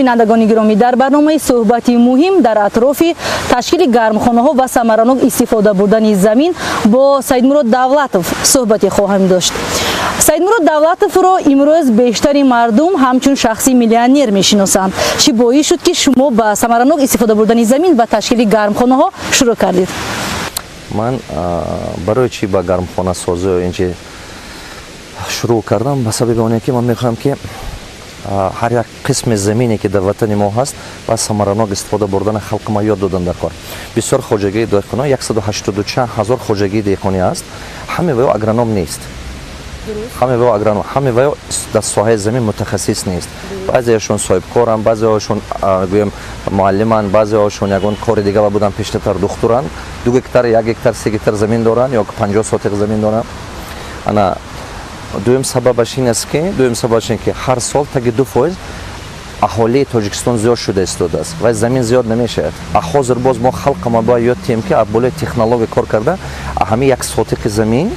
Бинандагони гиромӣ, дар барномаи суҳбати муҳим дар атрофи ташкили гармхонаҳо ва самаранок истифода бурдани замин бо Саидмурод Давлатов суҳбате хоҳем дошт. Саидмурод Давлатовро имрӯз бештари мардум ҳамчун шахси миллионер мешиносанд. Чӣ боис шуд, ки шумо ба самаранок истифода бурдани замин ва ташкили гармхонаҳо шурӯъ кардед? Ман барои чӣ ба гармхонасозӣ инчи шурӯъ кардам? Ба сабаби оне, ки ман мехоҳам, ки ҳар як қисми замине, ки дар ватани мо ҳаст, ва самаранок истифода бурдани халқи ма ёд додан дар кор. Бисёр хоҷагии деҳқоно, 180 чанд ҳазор хоҷагии деҳқонӣ аст, ҳаме ваё агроном нест, ҳаме ваё агроном, ҳаме ваё дар соҳаи замин мутахассис нест. Баъзеашон соҳибкоранд, баъзеҳошон, гӯем, муаллиманд, баъзеҳошон ягон кори дига будан пештатар, духтуранд, 2 гектар, 1 гектар, 3 гектар замин доранд ё 50 сотиқ замин доранд. Ана дуюм сабабаш ин аст ки, дуюм сабабаш ин ки ҳар сол таги 2% аҳолии Тоҷикистон зиёд шуда истодааст ва замин зиёд намешавад. А ҳозир боз мо халқама бояд ёд диҳем, ки болои технология кор карда, ҳамин 1 сотиқи замин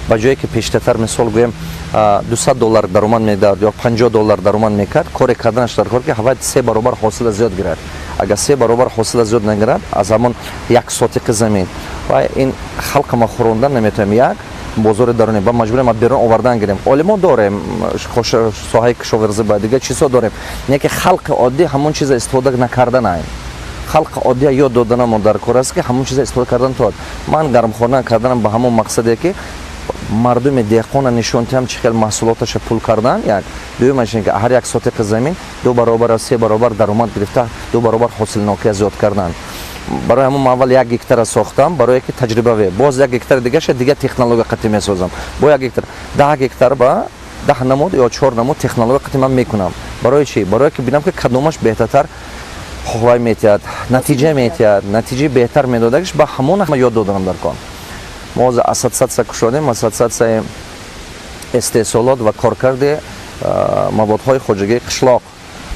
ба ҷое ки пештатар, мисол гӯем, 200 доллар даромад медад ё 50 доллар даромад мекард, коре карданаш дар кор, ки ҳавай се баробар ҳосила зиёд гирад. Агар се баробар ҳосила зиёд нагирад аз ҳамон 1 сотиқи замин, ва ин халқама хӯрондан наметавонем. Як бозори дарунӣ ба маҷбурем аз берун овардан гирем. Олимо дорем, соҳаи кишоварзӣ ба дигар чизҳо дорем, не ки халқи оддӣ ҳамон чиза истифода накарданаем. Халқи оддия ёд доданамо дар кор аст, ки ҳамон чиза истифода кардан тоад. Ман гармхона карданам ба ҳамон мақсаде, ки мардуми деҳқона нишон диҳам, чӣ хел маҳсулоташа пул кардан. Як дуюмаш ин ки ҳар 1 сотиқи замин ду баробар, се баробар даромад гирифта, ду баробар ҳосилнокия зиёд кардан. Барои ҳамон аввал 1 гектара сохтам, барое ки таҷрибаве. Боз 1 гектари дигаша дигар технология қатӣ месозам. Бо 1 гектар, 10 гектар ба 10 намуд ё чор намуд технология қатӣ ман мекунам. Барои чӣ? Барое ки бинам, ки кадомаш беҳтартар вай метиҳад, натиҷа метиҳад, натиҷаи беҳтар медодагиш, ба ҳамон ёд доданам дар кор. Мо ҳозир ассотсиатсия кушодем, ассотсиатсияи истеҳсолот ва коркарди маводҳои хоҷагии қишлоқ,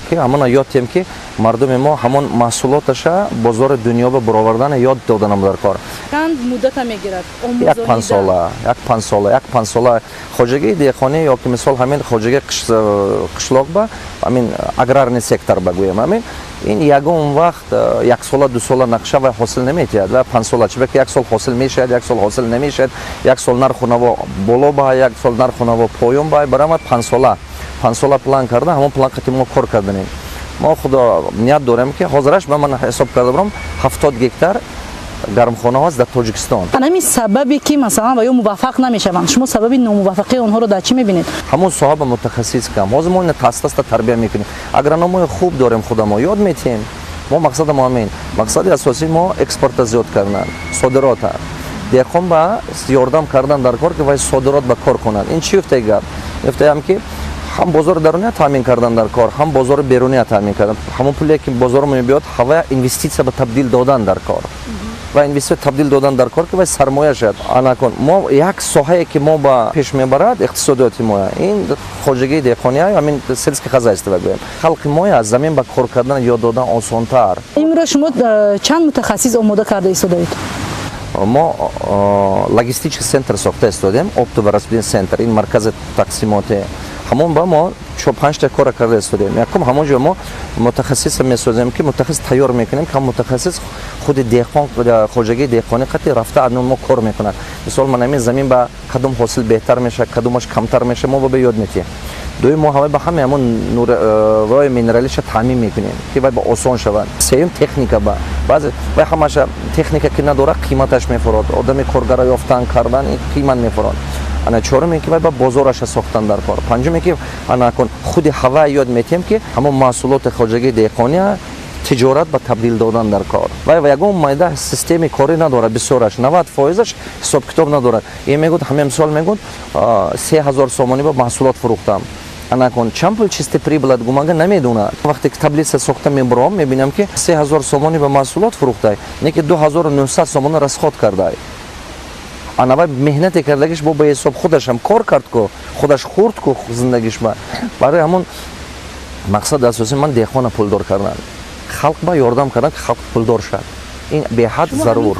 ки ҳамона ёд диҳем, ки мардуми мо ҳамон маҳсулоташа бозори дунё ба баровардан ёд доданам дар кор. Чанд муддата мегирад? Як 5 сола, як 5 сола, як 5 сола хоҷагии деҳқонӣ ё ки, мисол, ҳамин хоҷагии қишлоқ ба ҳамин аграрный сектор ба гӯем, ҳамин ин ягон вақт яксола, дусола нақша ва ҳосил наметиҳад ва 5 сола. Чиба ки як сол ҳосил мешавад, як сол ҳосил намешавад, як сол нарху наво боло ба, як сол нарху наво поён ба. Барои 5 сола, 5 сола план карда, ҳамон план қати мо кор карданем. Мо худо ният дорем, ки ҳозираш ба ман ҳисоб карда бурам, 70 гектар гармхонаҳо аст дар Тоҷикистон. Ҳамин сабабе, ки масалан ва ё муваффақ намешаванд, шумо сабаби номуваффақии онҳоро дар чӣ мебинед? Ҳамон соҳа ба мутахассис кам. Ҳозир мо ина таста тарбия мекунем, агрономои хуб дорем, худамо ёд метиҳем. Мо мақсадамо ҳамин, мақсади асосии мо экспорта зиёд кардан, содирота, деҳқон ба ёрдам кардан дар кор, ки вай содирот ба кор кунад. Ин чӣ гуфтаи гап? Гуфтаям, ки ҳам бозори даруния таъмин кардан дар кор, ҳам бозори беруния таъмин кардан. Ҳамон пуле, ки бозор мебиёд, ҳава инвеститсия ба табдил додан дар кор ва инвеститсия табдил додан дар кор, ки вай сармоя шавад. Анакун мо як соҳае, ки мо ба пеш мебарад иқтисодиёти мо, ин хоҷагии деҳқония, ҳамин сельское хозяйство гӯем. Халқи мо аз замин ба кор кардан ёд додан осонтар. Имрӯз шумо чанд мутахассис омода карда истодаед? Мо логистический центр сохта истодем, оптово-распределительный центр, ин маркази тақсимоти. Ҳамон ба мо панҷта кора карда истодем. Якум, ҳамон ҷо мо мутахассиса месозем, ки мутахассис тайёр мекунем, ки мутахассис худи деҳқон, хоҷагии деҳқонӣ қати рафта ано мо кор мекунад. Мисол, ман ҳамин замин ба кадом ҳосил беҳтар мешавад, кадомаш камтар мешавад, мо ба ёд метиҳем. Дуюм, мо ҳама ба ҳама ҳамон рои минералиша таъмин мекунем, ки вай ба осон шавад. Сеюм, техника ба баъзе вай ҳамаша техника ки надорад, қиматаш мефурод, одами коргара ёфтан кардан қимат мефурод. Ана чоруме, ки вай ба бозораша сохтан дар кор. Панҷуме, ки анакун худи ҳава ёд метиҳем, ки ҳамон маҳсулоти хоҷагии деҳқония тиҷорат ба табдил додан дар кор. Вай ягон майда системи корӣ надорад, бисёраш, 90 фоизаш ҳисобкитоб надорад. Ин мегӯд, ҳамин мисол мегӯд, 3000 сомонӣ ба маҳсулот фурӯхтам, анакун чанд пул чисти прибыль ат гумага, намедонад. Вақте ки таблица сохта мебуром, мебинам, ки 3000 сомонӣ ба маҳсулот фурӯхтай, не ки 2900 сомонӣ расход кардай. Ана вай меҳнате кардагиш бо ба ҳисоб худашам кор кард ку, худаш хурд ку зиндагиш ба. Барои ҳамон мақсади асосии ман деҳқона пулдор кардан, халқ ба ёрдам кардан, ки халқ пулдор шавад, ин беҳад зарур.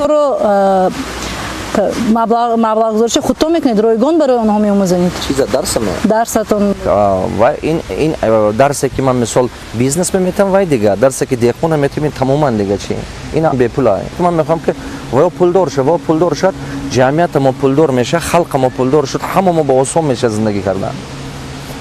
Маблағгузориши худтон мекунед, ройгон барои онҳо меомӯзонед? Чиза дарсаме? Дарсатон. Ва ин дарсе ки ман мисол бизнес меметам, вай дига, дарсе ки деҳқона метам, ин тамоман дига чи. Ин бепула. Ман мехоҳам ки ваё пулдор шавад, ваё пулдор шавад, ҷамъияти мо пулдор мешавад, халқи мо пулдор шуд, ҳама мо ба осон мешавад зиндагӣ кардан.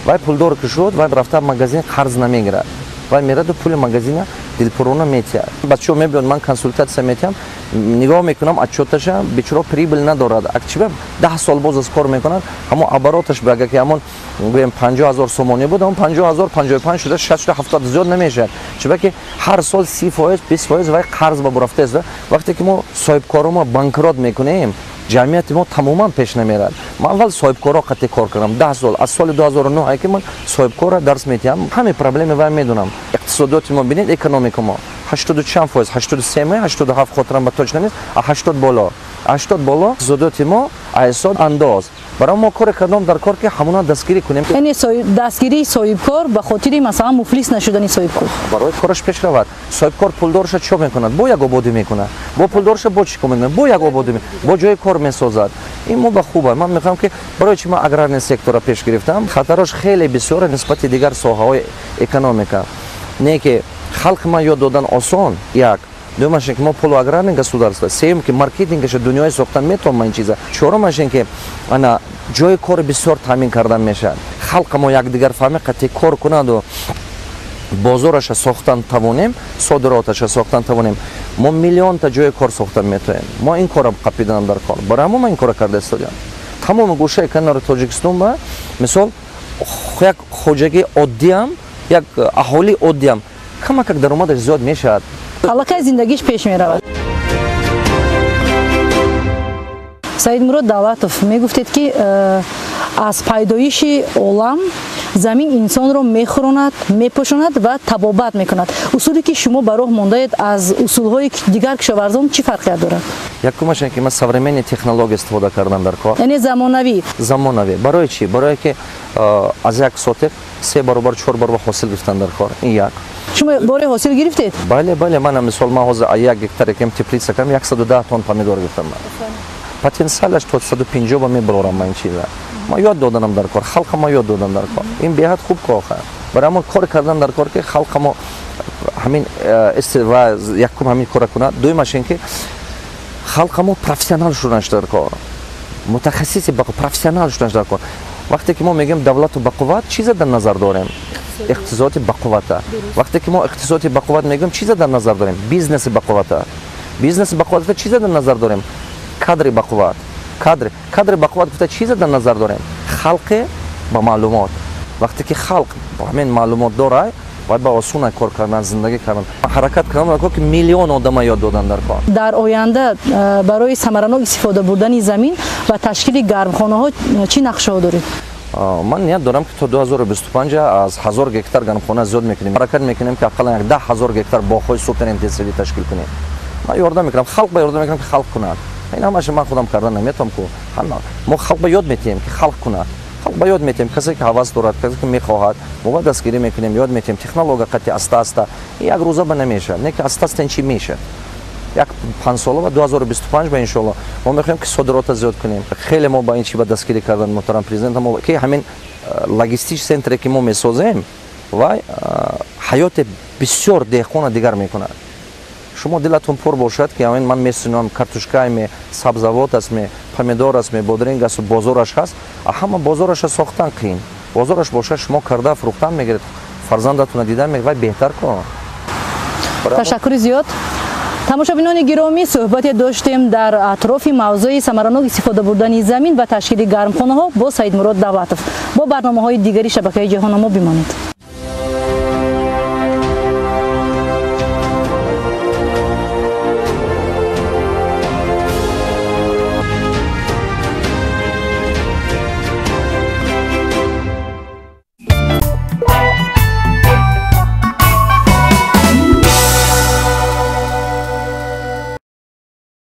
Вай пулдор ки шуд, вай рафта магазин қарз намегирад. Вай мераду пули магазина дилпурона метиҳад. Бачаҳо мебиёнд, ман консултатсия метиҳам, нигоҳ мекунам отчёташа, бечора прибыль надорад. Акчиба 10 сол боз аз кор мекунад, ҳамон обороташ агар ки ҳамон гӯем 50 0 сомонӣ буд, ҳамон 50 0 55 шуда, 60 шуда, 70 зиёд намешавад. Чиба ки ҳар сол 30%, 20% вай қарз ба бурафтааст. Вақте ки мо соҳибкоромо банкрот мекунем, ҷамъияти мо тамоман пеш намерад. Ман аввал соҳибкоро қатъи кор кардам 10 сол, аз соли 2009 ки ман соҳибкорро дарс метиҳам, ҳамаи проблеми вай медонам. Иқтисодиёти мо бинед, экономика мо 80 чанд фоиз, 83, 87, хотирам ба точно нест, 80 боло, 80 боло иқтисодиёти мо ҳисоб андоз. Барои мо коре кардам дар кор ки ҳамона дастгирӣ кунем. Яъне дастгирии соҳибкор ба хотири масалан муфлис нашудани соҳибкор. Барои кораш пеш равад. Соҳибкор пулдорша чӣ мекунад? Бо як ободӣ мекунад. Бо пулдорша бо чӣ мекунад? Бо як ободӣ, бо ҷои кор месозад. Ин мо ба хуба. Ман мехоҳам ки барои чӣ ман аграрный сектора пеш гирифтам? Хатарош хеле бисёр нисбати дигар соҳаҳои экономика. Не ки халқи ман ёд додан осон, як. Дуюмаш ки мо полуаграрное государство, сеюм ки маркетингаш дунёи сохтан метавонам ин чиза. Чорумаш ин ки ана ҷои кори бисёр таъмин кардан мешавад. Халқи мо якдигар фаҳми қатъи кор кунаду бозораша сохтан тавонем, содироташа сохтан тавонем, мо миллионта ҷои кор сохтан метавонем. Мо ин корро қапиданам дар кор. Барои ҳамон ман ин корро карда истодиам. Тамоми гӯшаи канори Тоҷикистон ба мисол як хоҷагии оддиам, як аҳолии оддиам камакак даромадаш зиёд мешавад. Аллакай зиндагиш пеш меравад. Саидмурод Давлатов, мегуфтед ки аз пайдоиши олам замин инсонро мехӯронад, мепӯшонад ва табобат мекунад. Усуле ки шумо ба роҳ мондаед аз усулҳои дигар кишоварзон чӣ фарқият дорад? Якумаш ин ки ман современный технология истифода кардам дар кор. Яъне замонавӣ. Замонавӣ. Барои чӣ? Барое ки аз як сотик 3 баробар, 4 баробар ҳосил гирифтан дар кор. Ин як. Шумо боре ҳосил гирифтед? Бале, бале, ман мисол ман ҳозир 1 гектар кем теплица кардам, 110 тонн помидор гирифтам. Потенсиалаш то 150 ба мебарорам ман чиза. Ман ёд доданам дар кор, халқа ма ёд додан дар кор. Ин беҳад хуб коха. Барои мо кор кардан дар кор ки халқа мо ҳамин ва якум ҳамин кора кунад. Дуюмаш ин ки халқа мо профессионал шуданаш дар кор. Мутахассиси ба профессионал шуданаш дар кор. Вақте ки мо мегӯем давлату бақувват, чиза дар назар дорем? Иқтисоди бақуввата. Вақте ки мо иқтисоди бақувват мегӯем, чиза дар назар дорем? Бизнеси бақуввата. Бизнеси бақуввата чиза дар назар дорем? Кадри бақувват. Кадри бақувват гуфта чиза дар назар дорем? Халқи ба маълумот. Вақте ки халқ ҳамин маълумот дорад, бояд ба осона кор кардан, зиндагӣ кардан. Ҳаракат кардан дар кор ки миллион одама ёд додан дар кор. Дар оянда барои самаранок истифода бурдани замин ва ташкили гармхонаҳо чӣ нақшаҳо доред? Ман ният дорам ки то 2025 аз 1000 гектар гармхона зиёд мекунем. Ҳаракат мекунем ки ақаллан як 10 000 гектар боғҳои суперинтенсивӣ ташкил кунем. Ман ёрдам мекунам, халқ ба ёрдам мекунам ки халқ кунад. Ин ҳамаша ман худам кардан наметавонам ку. Мо халқ ба ёд метиҳем ки халқ кунад. Халқ ба ёд метиҳем, касе ки ҳавас дорад, касе ки мехоҳад, мо ба дастгирӣ мекунем, ёд метиҳем. Технология қатъи аста аста як рӯза ба намешавад, не ки аста аста ин чи мешавад. Як 5 сола ба 2025 ба иншоалло мо мехоҳем ки содирота зиёд кунем. Хеле мо ба ин чи ба дастгирӣ кардан муҳтарам президент мо ки ҳамин логистик центре ки мо месозем, вай ҳаёти бисёр деҳқона дигар мекунад. Шумо дилатон пур бошад ки ҳамин ман месинам картошкаи, сабзавот аст, помидор аст, бодринг аст, бозораш ҳаст. Ҳама бозораша сохтан қиин. Бозораш бошад, шумо карда фурӯхтан мегиред, фарзандатона дидан мегиред, вай беҳтар кун. Ташаккури зиёд. Тамошобинони гиромӣ, суҳбате доштем дар атрофи мавзӯи самаранок истифода бурдани замин ва ташкили гармхонаҳо бо Саидмурод Давлатов. Бо барномаҳои дигари шабакаи ҷаҳономо бимонед.